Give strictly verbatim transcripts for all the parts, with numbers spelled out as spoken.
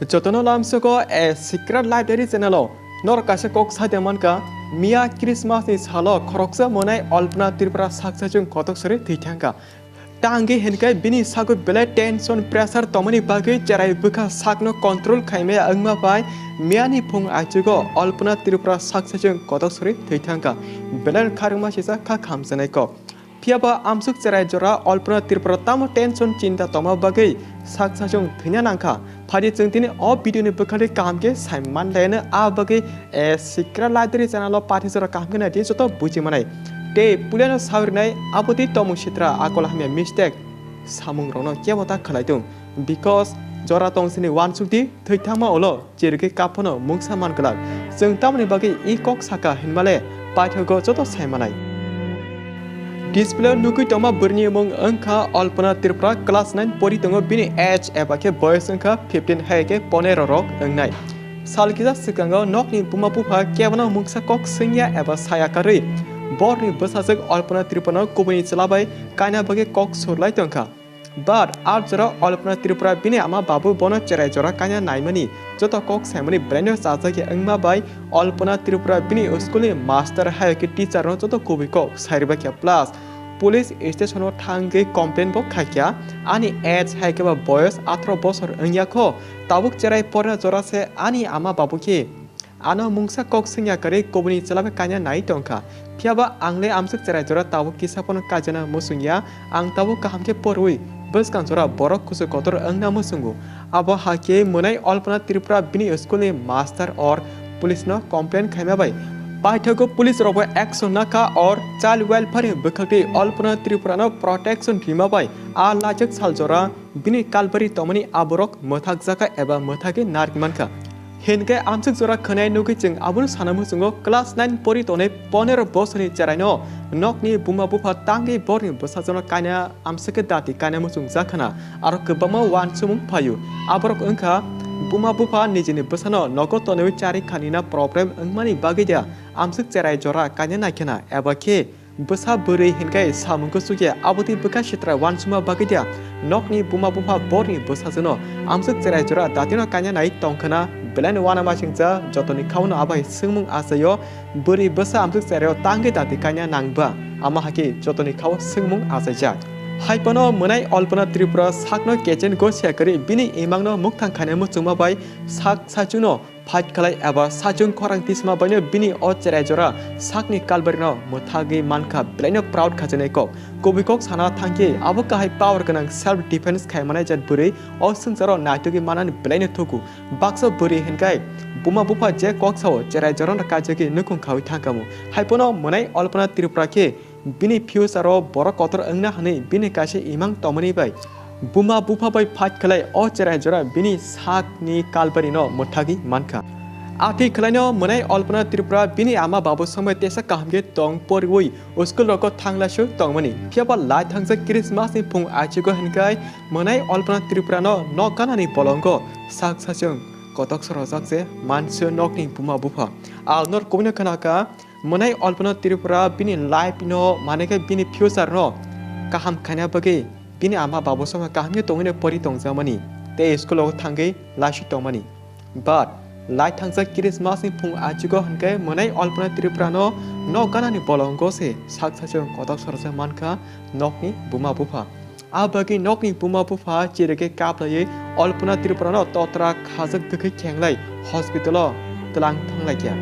Jotono lamsogo A Secret Library channel o norok kaisa kok saide mankha, miya Christmas ni salo khoroksa mwnai Alpana Tripura saksa chwng kotok sori thwi thangkha. Tangwi hinkhe bini sagwi belai tension pressure tongmani bagwi cherai bwkha sakno control khaimaya wngma bai miyani phung aichugo Alpana Tripura saksa chwng kotok sori thwi thangkha. Belai kharwngma sisa kha khamchanai kok. Phiyaba amsuk cherai jora Alpana Tripura tamo tension chinta tongma bagwi sak sachung thwina nangkha. Phadi chwng tini o video ni bwkhali kaham khe sai manlaino, a bagwi A Secret Library channel o pathi jora kaham khe naidi joto buji manai. Tei puilano sawi rwnai aboni tomung sitra akol hamya mistake samung rokno kebo ta khlai tung. Because jora tong sini uansuk di thwi thangma ulo chirigwi kap phano mungsa man glak. Chwng tamoni bagwi i kok saka hinmale paithago joto sai manai. Display o nugwi tongma bwrwini mung wngkha Alpana Tripura, class nine pori tongo, bini age eba khe boyos wngkha fifteen hai khe ponero rok wngnai. Sal kisa swkango nokni buma bupha kebono mungsa kok swngya eba saya karwi borni bwsajwk Alpana Tripurano kubuni chwla bai kaina bagwi kok surlai tongkha. But a jora Alpana Tripura bini ama babu bono cherai jora kaina naimani joto kok saimani braino chajak ya wngma bai Alpana Tripura bini school ni master hai khe teacher no joto kubui kok sairwbakya, plus police station o thangwi complain bo khaikya, ani age hai khe ba boyos atharoh bosor wngya kho, tabuk cherai porna jora se ani ama babu khe ano mungsa kok swngya karwi kubuni chwla bai kaina nai tongkha. Phiyaba ang le amsuk cherai jora tabuk kisa phano kaijana muchungya, ang tabuk kaham khe porwi bwskang jora borok kuchuk kotor wngna muchungo. Abo hakhe mwnai Alpana Tripura bini school ni master or police no complain khaima bai paithago police rok bai action nakha or child welfare ni bwkhakti Alpana Tripura no protection rima bai a lajak sal jora bini kalbari tongmani aborok mwthakjakha eba mwthagwi narwk mankha. Hinkhe amsuk jora khwnai nugwi chwng abono sana muchungo class nine pori tongnai ponero bosorni cheraino nokni buma bupha tangwi borni bwsajwkno kaina amsukhe dati kaina muchungjak khna, aro kwbangma uansukmung phaio. Aborok wngkha buma bupha nijini bwsano nogo tonwi chari khanina problem wngmani bagwi da amsuk cherai jora kaina naikhna eba khe bwsa bwrwi hinkhe samung kuchukya abotwi bwkha sitra uansukma bagwi da nokni buma bupha borni bwsajwkno amsuk cherai jora datino kaina nai tongkhna, belaino uanamasingcha jotoni khaono abai swngmung achaio, bwrwi bwsa amsuk cheraio tangwi dati kaina nangba, ama hakhe jotoni khao swngmung achaijak. Haiphano mwnai Alpana Tripura sakno kechen gosia kwrwi bini imangno mukthang khaina muchungma bai sak sachungno fight khlai eba sachung khorang tisma baino bini o cherai jora sakni kalbarino mwthagwi mankha, belaino proud khajaknai kok. Kubui kok sana thangkhe abo kahai power gwnang self defense khai manai jat bwrwi o swngcharo naitugwi manani belaino thuku. Baksa bwrwi hinkhai buma bupha je kok sao cherai jorano kaijagwi nukhung khaui thangkhamu. Haiphano mwnai Alpana Tripura khe bini future o borok kotor wngna hwnwi bini kaisa imang tongmani bai buma bupha bai fight khlai o cherai jora bini sakni kalbarino mwthagwi mankha. Athi khlaino mwnai Alpana Tripura bini ama babu somoi tesa kaham khe tong poriwi school rogo thanglaisuk tongmani. Phiyaba lai thangjak Christmas ni phung aichugo hinkhai mwnai Alpana Tripura no nok ganani bolongo sak sachung kotok sorojak je mansu nokni buma bupha. Alnor kubino khnaka, mwnai Alpana Tripura bini life no, mane khe bini future no kaham khaina bagwi bini ama babu sama kaham khe tongwino pori tongjakmani tei school o thangwi laisuk tongmani. But lai thangjak Christmas ni phung aichugo hinkhe mwnai Alpana Tripura no nok ganani bolongo se sak sachung kotok sorojak mankha nokni buma bupha. A bagwi nokni buma bupha chirigwi kaplaiwi Alpana Tripurano totra khajak kwkhwi khenglai hospital-o twlang thanglaikha.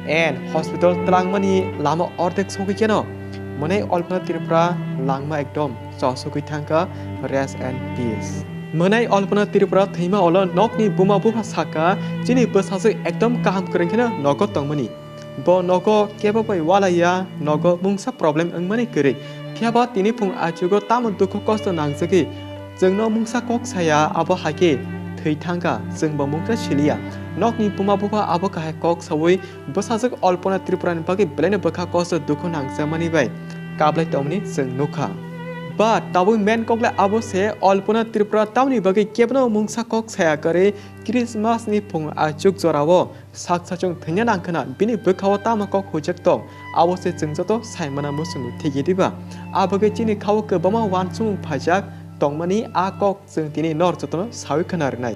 And hospital twlangmani lama ordek sogwi kheno mwnai Alpana Tripura langma ekdom chosogwi thangkha, rest and peace. Mwnai Alpana Tripura thwima ulo nokni buma bupha sakha, chini bwsajwk ekdom kaham kwrwng kheno nogo tongmani. Bo nogo kebo bai walaiya, nogo mungsa problem wngmani kwrwi. Phiyaba tini phung aichugo tamo dukhu kosto nangjagwi chwngno mungsa kok saya, abo hakhe thwi thangkha, chwngbo mungsa siliya. Nokni buma bupha abo kahai kok saui bwsajwk Alpana Tripurani bagwi belaino bwkha kosto dukhu nangjakmani bai kablai tongmani chwng nukha. But tabuk main kok le abo se, Alpana Tripura tamoni bagwi kebono mungsa kok saya kwrwi Christmas ni phung aichuk jorao sak sachung thwina nangkhwna bini bwkhao tamo kok huijak tong, abo se chwng joto saimana muchungo thigi diba? A bagwi chini khao kwbangma uansukmung phaijak tongmani a kok chwng tini nor jotono saui khwna rwnai.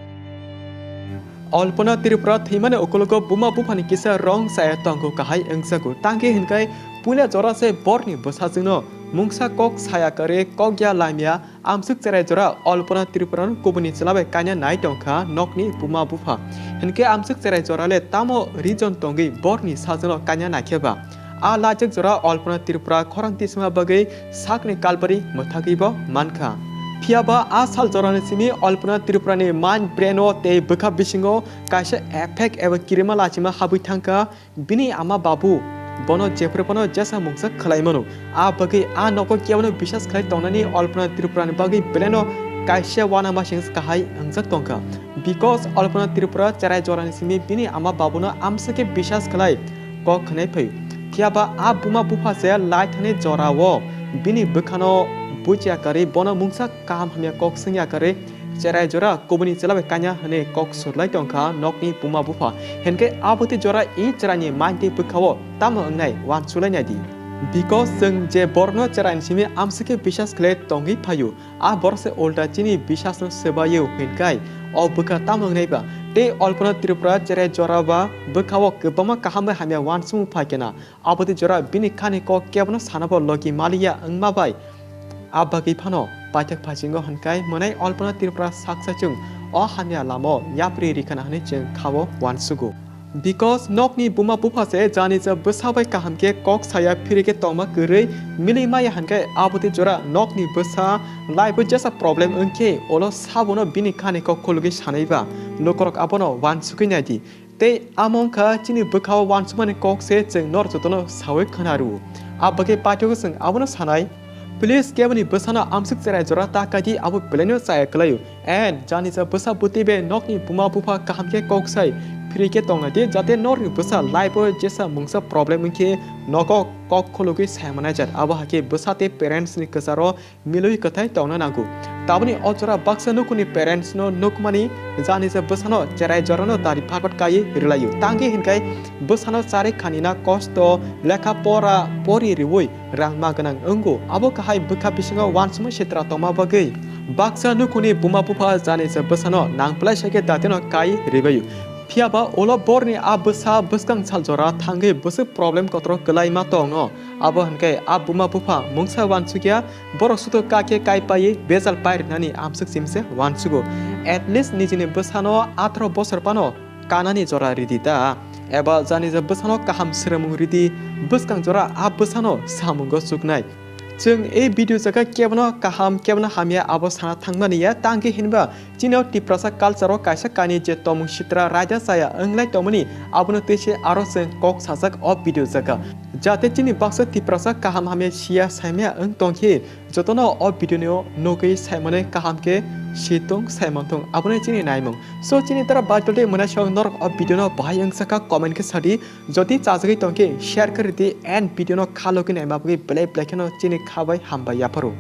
Alpana Tripura thwimani ukulogo buma buphani kisa rong chaya tongo kahai wngjago. Tangkhe hinkai puila jora se borni bwsajwkno mungsa kok saya kwrwi kok ya lamya amswk cherai jora Alpana Tripurano kubuni chwla bai kanya nai tongkha nokni buma bupha. Hinkhe amswk cherai jora le tamo reason tongwi borni sajwkno kanya naikhe ba? A lajak jora Alpana Tripura khorang tisima bagwi sakni kalbari mwthagwi bo mankha. Phiyaba a sal jorani simi Alpana Tripurani mind brain o tei bwkha bisingo kaisa effect eba kirima lachima habwi thangkha. Bini ama babu bono jephru phano jesa mungsa khwlai mano. A bagwi a nogo kebono biswas khlai tongnani Alpana Tripurani bagwi beleno kaisa uanamasing kahai wngjak tongkha. Because Alpana Tripura cherai jorani simi bini ama babuno amswkhe biswas khlai kok khwnai phaio. Phiyaba a buma bupha se lai thani jorao bini bwkhano buchia kwrwi bono mungsa kaham hamya kok swngya kwrwi cherai jora kubuni chwla bai kanya hwnwi kok surlai tongkha nokni buma bupha. Hinkhe abotwi jora i chwraini mind tei bwkhao tamo wngnai uansukhlai naidi. Because chwng je borokno chwraini simi amswkhe biswas khlai tongwi phaio. A borok se ulta chini biswasno swbaio hinkai o bwkha tamo wngnai ba? Tei Alpana Tripura cherai jora ba bwkhao kwbangma kaham bai hamya uansukmung phaikhe na, abotwi jora bini khani kok kebono sanabo logi maliya wngma bai. A bagwi phano paithak phasingo hinkai mwnai Alpana Tripura saksa chwng o hamya lama o yapri rikhana hwnwi chwng khao uansugo. Because nokni buma bupha se jani ja bwsa bai kaham khe kok saya phiri khe tongma kwrwi mili maya hinkhe abotwi jora nokni bwsa laibo jesa problem wngkhe ulo sabono bini khani kok khulugwi sanai ba lukurok abono uansugwi naidi. Tei amo wngkha chini bwkhao uansukmani kok se chwng norok jotono sawi khwna rwo. A bagwi paithakgo chwng abono sanai. Please keboni bwsano amswk cherai jora ta kaidi abo belaino chaya kwlaio. And jani ja bwsa bwtwi bai nokni buma bupha kaham khe kok sai phiri khe tongna di, jate norokni bwsa life o jesa mungsa problem wngkhe nogo kok khulugwi sai manai jat. Abo hakhe bwsa tei parents ni kwcharo milwi kwthai tongna nango. Taboni o jora baksa nukhungni parents no nukmani jani ja bwsano cherai jorano dari phagot kai rwlaio. Tangwi hinkai bwsano charwi khanina kosto lekha pora pori rwui rang ma gwnang wngo. Abo kahai bwkha bisingo uansukmung sitra tongma bagwi baksa nukhungni buma bupha jani ja bwsano nang plai sai khe datino kai rwbaio. Phiyaba ulo borni a bwsa bwskang sal jora thangwi bwswk problem kotor kwlai ma tongo. Abo hinkhe a buma bupha mungsa uansukya borok sudo kakhe kai paiwi bejal pai rwnani amswk simse uansugo. At least nijini bwsano atharoh bosor phano kanani jora ridi da, eba jani ja bwsano kaham swrwngmung ridi, bwskang jora a bwsano samungo chuknai. Chwng ei video jaga kebono kaham kebono hamya abo sana thangmani ya, tangwi hinba chini o Tiprasa culture o kaisa kainwi je tongmung sitra raida chaya wnglai tongmani abono twi se aro chwng kok sajak o video jaga. Jate chini baksa Tiprasa kaham hamya siya saimaya wng tongkhe jotono o video no nugwi saimani kaham khe si tong saimon tong aboni chini naimung. So chini tara Bible tei mwnai song norok o video no bahai wng sakha comment khe sadi. Jodi chajagwi tongkhe share khe ridi and video no khalogwi naima bagwi belai belai kheno chini khabai hambai yapharo.